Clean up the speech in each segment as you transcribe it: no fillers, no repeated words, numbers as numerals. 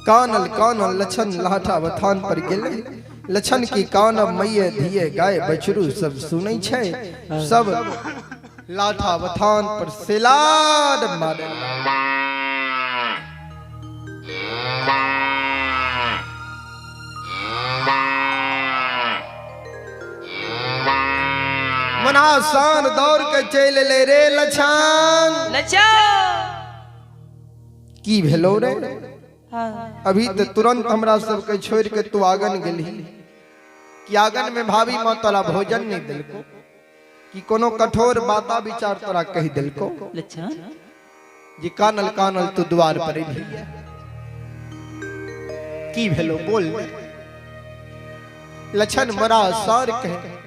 कानल कानल लछन लाठा बथान पर गेलै। लछन की कानब मैये धिये गाय बछरू सब सुनै छै। सब लाठा बथान पर सेलाद मारे। मनासान दौड़ के चलि एलै रे लछन। लछन की भेलो रे? हाँ। अभी तो तुरंत हमरा सबके छोड़ के तू आंगन गेलही कि आंगन में भाभी माँ तोरा भोजन नहीं दिलको कि कोनो कठोर बाता विचार तोरा कहि दिलको लछन जे कानल कानल तू द्वार पर एलही। की भेलो बोल। लछन मरा सार कहे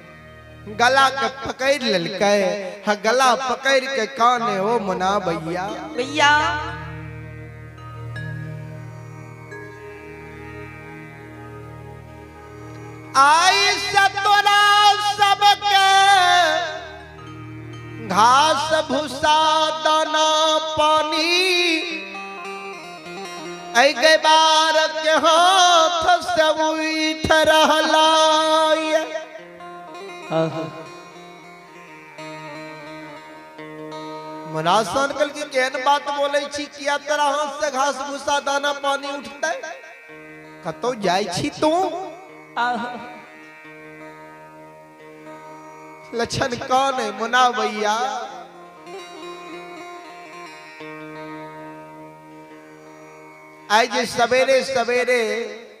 गला के पकड़ लेलकै। हा गला पकड़ के काने ओ मना भैया भैया आई से तोरा सबके घास भूसा दाना पानी ऐ के बार के हाथ से उठ रहला। मनासन कल की केहन बात बोले छी, किया तोरा हाथ से घास भूसा दाना पानी उठतै? कतौ जाइ छी तू? लक्षण कौन है मुना भैया? आइ जे सवेरे सवेरे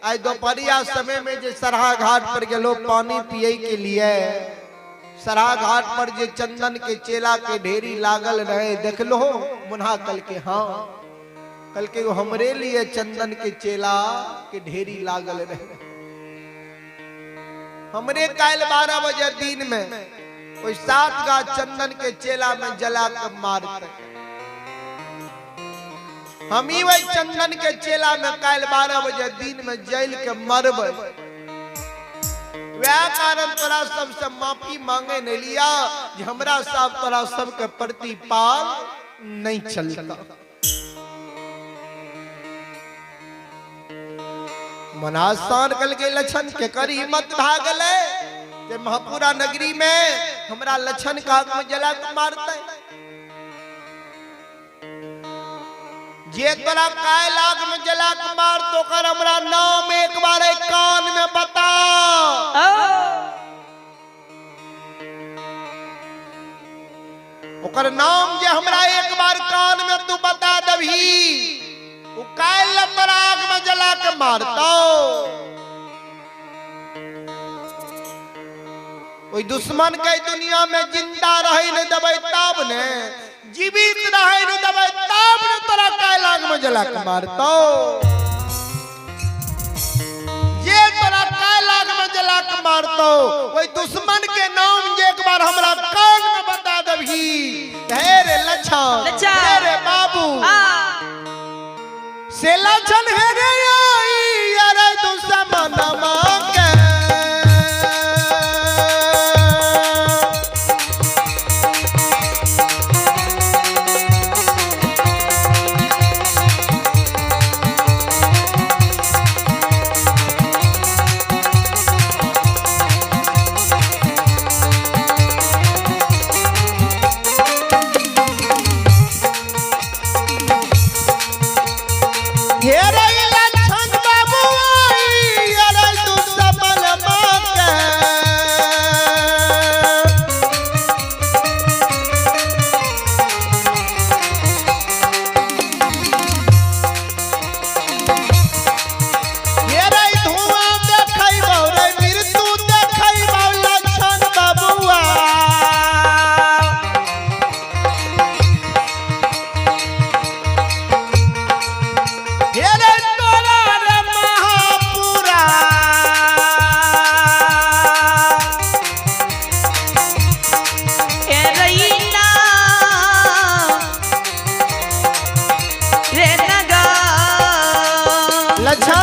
आइ दोपहरिया समय में जे सरहा घाट पर गेलो पानी पिए के लिए, सरहा घाट पर जे चंदन के चेला के ढेरी लागल रहे देखलो मुन्हा कल के? हाँ, कल के हमरे लिए चंदन के चेला के ढेरी लागल रहे। हमरे काल 12 बजे दिन में ओहि 7 गाछ चंदन के चेला में जला के मारते। हम ही वही चंदन के चेला में काल 12 बजे दिन में जल के मरबै। वह कारण तोरा सबसे माफी मांगे नहीं लिया जे हमरा साहब तोरा सबके प्रति पाल नहीं चलता। मनासान कल के लक्षण के करी हिम्मत भागले जे महापुरा नगरी में हमरा लक्षण का आग में जला के मारते। जे तोरा कायल आग में जला के मार तो कर हमरा नाम एक बार एक कान में बता। ओकर नाम जे हमरा एक बार कान में तू बता दबही उ कायल तोरा आग में जला के मारतो। ओई दुश्मन के दुनिया में जिंदा रहे नहीं दबे तब ने, जीवित रहे नहीं दबे तब ने तोरा कायल आग में जला के मारतो। जे तोरा कायल आग में जला के मारतो ओई दुश्मन के नाम जे एक बार हमरा कान में बता दबही। हे रे लछन, लछन। हे रे बाबू, से लछन हे रे आई अरे दुश्मन मांगे। हे रे लछन बाबू आई अरे दुश्मन मांगे। हे रे धुआं देखैबौ रे मृत्यु देखैबौ लछन बाबुआ। हे रे तोरा रे महापुरा। ए रईना रे नगा। लछन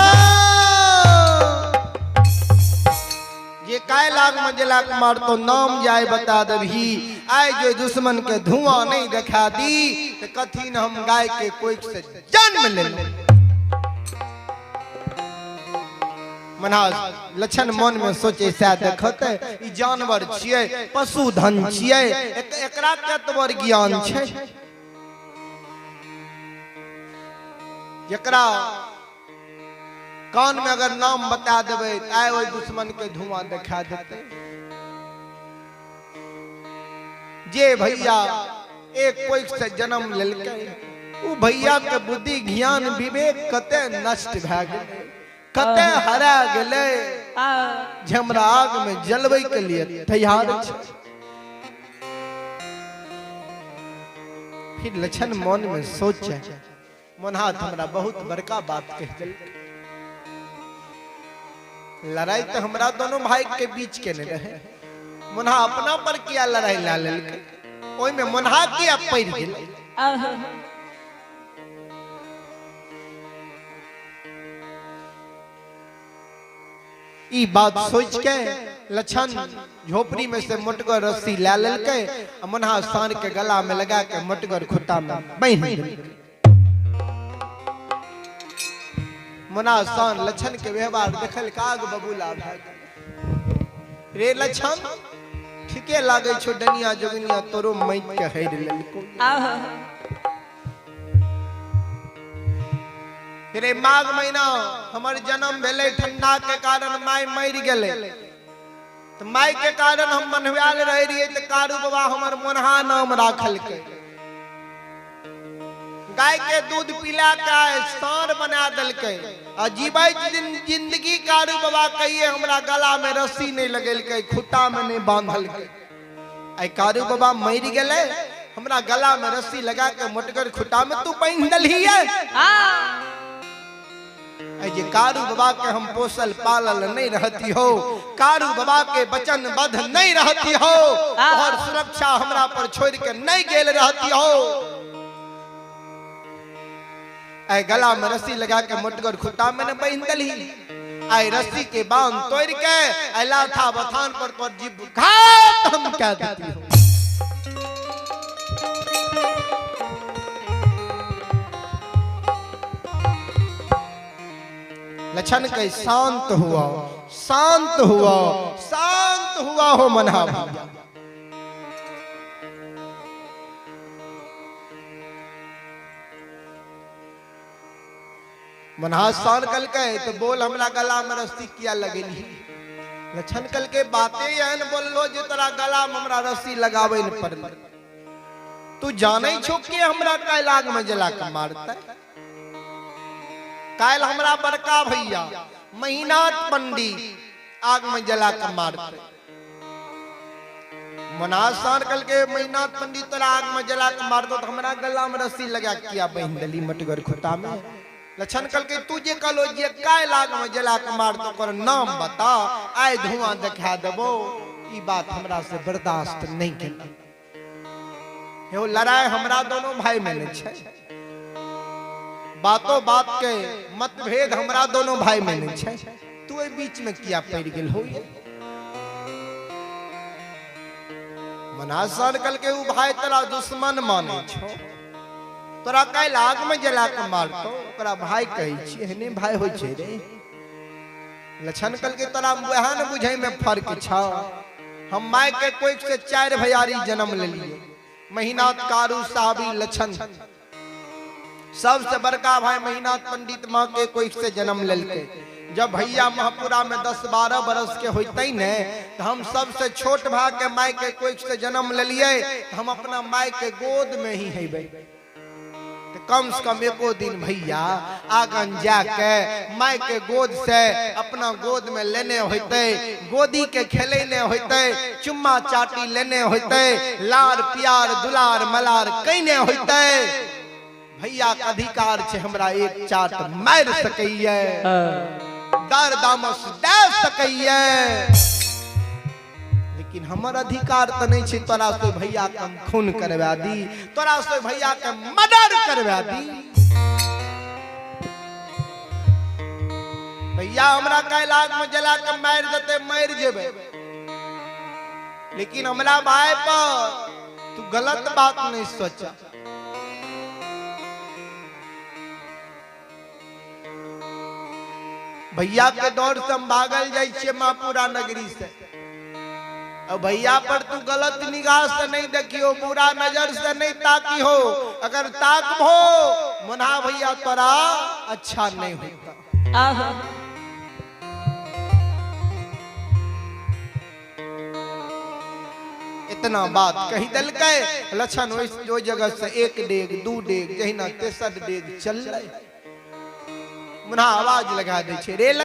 जे काय लाग में जला के मारतो नाम जाय बता दबही। आए जो दुश्मन के धुआं नहीं देखा दी तो कथी न हम गाय के कोई से जन्म ले लो। मना लक्षण मन में सोचे सैह देखते ई जानवर छियै, पशुधन छियै, एकरा कतबर ज्ञान छै। जकरा कान में अगर नाम बता देबै त आइ ओहि दुश्मन के धुआं देखा देतै। जे भैया एक कोख से जन्म लेलकै उ भैया के बुद्धि ज्ञान विवेक कते नष्ट भए गेलै, कते हरा गेलै जे हमरा आग में जलबै के लिए तैयार छै। फिर लक्षण मन में सोचे, मोनहाथ हमरा बहुत बड़का बात कह देलकै। लड़ाई तो हमरा दोनों भाई के बीच के नहीं रहे, मोनहा अपना पर किया लड़ाई ला लेलकै, ओहि में मोनहा किया पड़ गेलै। ई बात सोच के लक्षण झोपड़ी में से मोटगर रस्सी ला लेलकै आ मोनहा साँढ़ के गला में लगा के मोटगर खुट्टा में बान्हि देलकै। मोनहा साँढ़ लक्षण के व्यवहार देखल आग बबूला भए गेल। रे लक्षण ठीके लागै छौ डनिया जोगिनिया तोरो माटि के हरि लेलको। रे माघ महीना हमर जन्म भेलै, ठंडा के कारण माय मरि गेलै, तऽ माय के कारण हम मनहुआल रहै रहियै तऽ कारू बाबा हमर मोनहा नाम राखलकै। गाय के दूध पिला के साँढ़ बना देलकै आ जीवैत जिंदगी कारू बाबा कहिए हमरा गला में रस्सी नहीं लगेलकै, खुट्टा में नहीं बांधलकै। आइ कारू बाबा मरि गेलै, हमरा गला में रस्सी लगा के मोटगर खुट्टा में तू बान्हि देलही। जे कारू बाबा के हम पोसल पालल नहीं रहती हो, कारू बाबा के वचन बद्ध नहीं रहती हो, और सुरक्षा हमरा पर छोड़ के नहीं गेल रहती हो, आइ गला में रस्सी लगा के मोटगर खुट्टा में ने बान्हि देलही। आइ रस्सी के बांध तोड़ के आइ लाथा बथान पर तोर जीभ घात हम कह देती हो। लक्षण के शांत हुआ, शांत हुआ, शांत हुआ हो मनहा भैया। मनहा शान कलकै तो बोल हमरा गला में रस्सी किया लगेली। लक्षण कलके बातें एहन बोललो जे तोरा गला में हमरा रस्सी लगाबै ने पड़लै। तू जानै छो कि हमरा काल्हि आग में जला के मारतै। काल्हि हमरा बड़का भैया महिनाथ पंडित आग में जला के मारतै। मना सार कल के महिनाथ पंडित तोरा आग में जला के मारतो तो हमरा गला में रस्सी लगा किया बान्हि देली मटगर खुट्टा में। लक्षण कल के तू जे कहलो जे काल्हि आग में जला के मारतो ओकर नाम बता, आइ धुआं देखा देबो। ई बात हमरा से बर्दाश्त नहीं केलक। हे लड़ाई हमरा दोनों भाई में नहीं छै, बातों बात के मतभेद हमरा दोनों भाई में नहीं छै, तू एहि बीच में किया पड़ गेल हो। मना सर कल के उ भाई तोरा दुश्मन मानै छौ, तोरा काल्हि आग में जला के मारतौ, ओकरा भाई कहै छी, एहने भाई होइ छै रे। लक्षण कल के तोरा वएह ने बुझै में फर्क छौ। हम my के कोख से 4 भैयारी जन्म लेलियै, महिनाथ कारू साहबी लक्षण। सबसे बड़का भाई महिनाथ पंडित माँ के कोख से जन्म लेलकै। जब भैया महपुरा में 10-12 बरस के होते ने तो हम सबसे छोट भाई के my के कोख से जन्म लेलियै, हम अपना my के गोद में ही हेबै। तो कम से कम एको दिन भैया आंगन जाके my के गोद से अपना गोद में लेने होते, गोदी के खेलेने होते, चुम्मा चाटी लेने होते, लार प्यार दुलार मलार कैने होते। भैया के अधिकार छे हमरा एक चाट मार सकैये, दर दामस दे सकैये, लेकिन हमर अधिकार तो नहीं छे तोरा से भैया के हम खून करवा दी, तोरा से भैया के मर्डर करवा दी। भैया हमरा काल्हि आग में जला के मारि देते मरि जेबै, लेकिन हमरा भाई पर तू गलत बात नहीं सोचा। भैया के दौड़ से हम भागल जाइ छियै महापुरा नगरी से। और भैया पर तू गलत निगाह से नहीं देखियो, बुरा नजर से नहीं ताकी हो। अगर ताकबो मुन्हा भैया तोरा अच्छा नहीं होता। आहा। इतना बात कही दलकै लक्षण ओहि जगह से एक डेग दू डेग जहिना तेसर डेग चललै, मुन्हा आवाज लगा दै छै, रे।